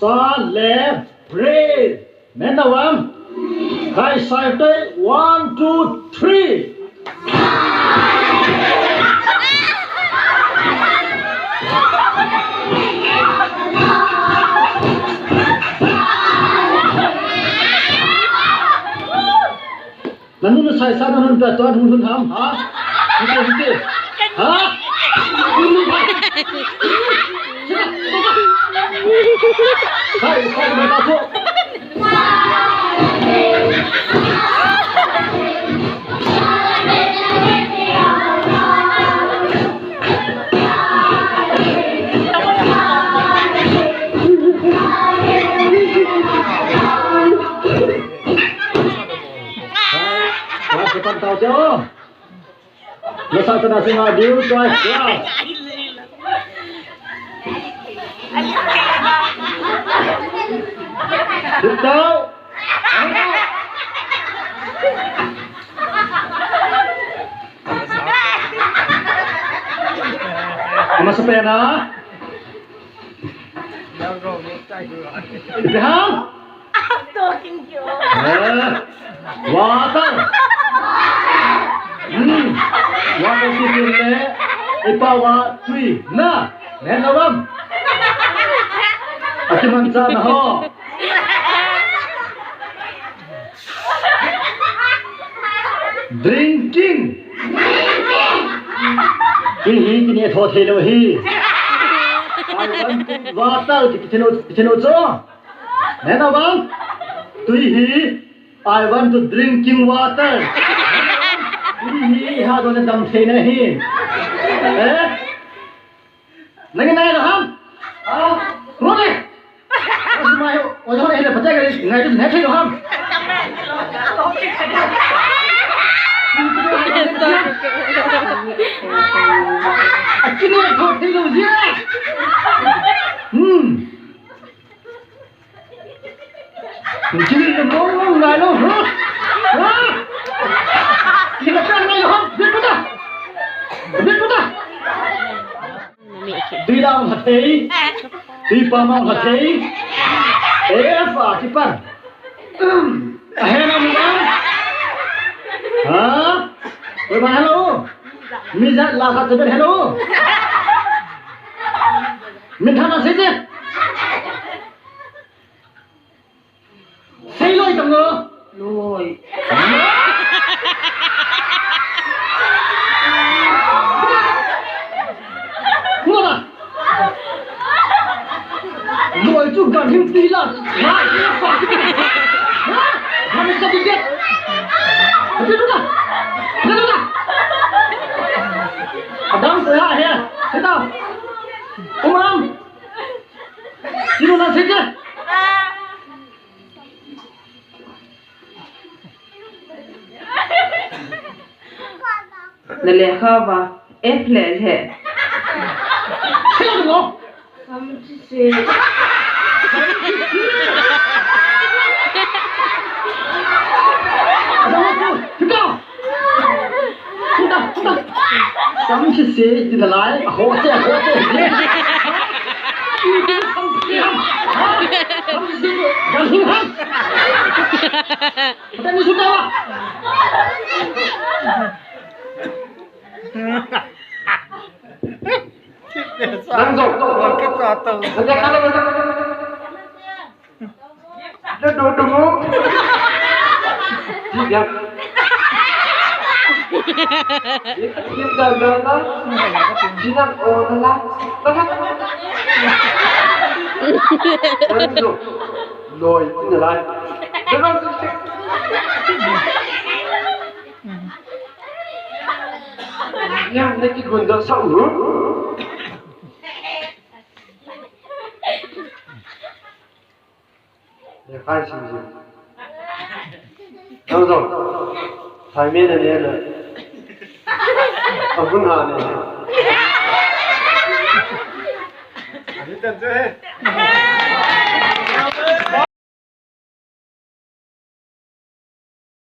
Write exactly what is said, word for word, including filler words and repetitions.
Celebrate. Neh nau am? Kai sai te, one, two, three. Nanu na sai sa nanu ta tuan hun hun ham, ha? Hite, hite. Ha? Sai, sai, sai, sai. Hai, hai, kipan tau te o. Nasa tana singa diu, tuai, tuai. Sit down. Amasa pena. Ipi ham? Talking to you. Eh, water. Hmm. Water si tui le. Ipa wa tui. Na. Neh nau am? Akimancha na ho. Drinking. Tui hi kineh tho thei lou hi. I want to water, kiti lou, kiti lou chu. Neh nau am? Tui hi, I want to drinking water. Tui hi, ha, dona dam thei na hi. Eh? Nang ngai lou ham? Ah, ro le. Ro mai, o jo le, pata ka ngai tu ne thei lou ham? Akin ne tho thei lou ji. Hmm. Jing na mong mong ngai lou, ha? Ha? Jing na mong ngai lou, ha? Bit puta. Bit puta. Tui lam ha thei. Tui pa mang ha thei. Eh, fa ki pan. Ahem am. Ha? Oi ma hello. Mi jat la khat ben hello. Min thana se je. Sei loi tam lo. Loi. Loi. Loi chu gan him ti la. Ha? Ha? Ha, mi sa ti je. Ti tu da. Ti tu da. Adam sa ya he. Sit down. Umam. Sino na sige? Na lekha va F le le. Sino mo? Samchi se. Samchi se ti nalai, ho se, ho se. Samchi se, ha? Samchi se, ganhing han. Patani suta. Nang jo. Nang jo. Duduk, duduk. Tidak. Tidak, tidak. Tidak, oh, tidak. Tidak. Duduk. Loi, tidak lain. Duduk. Ya, nanti gundul sahur. Ya, kai sing sing. Nang jo. Thai me na ne na. Abun ha ne. Ani tan je.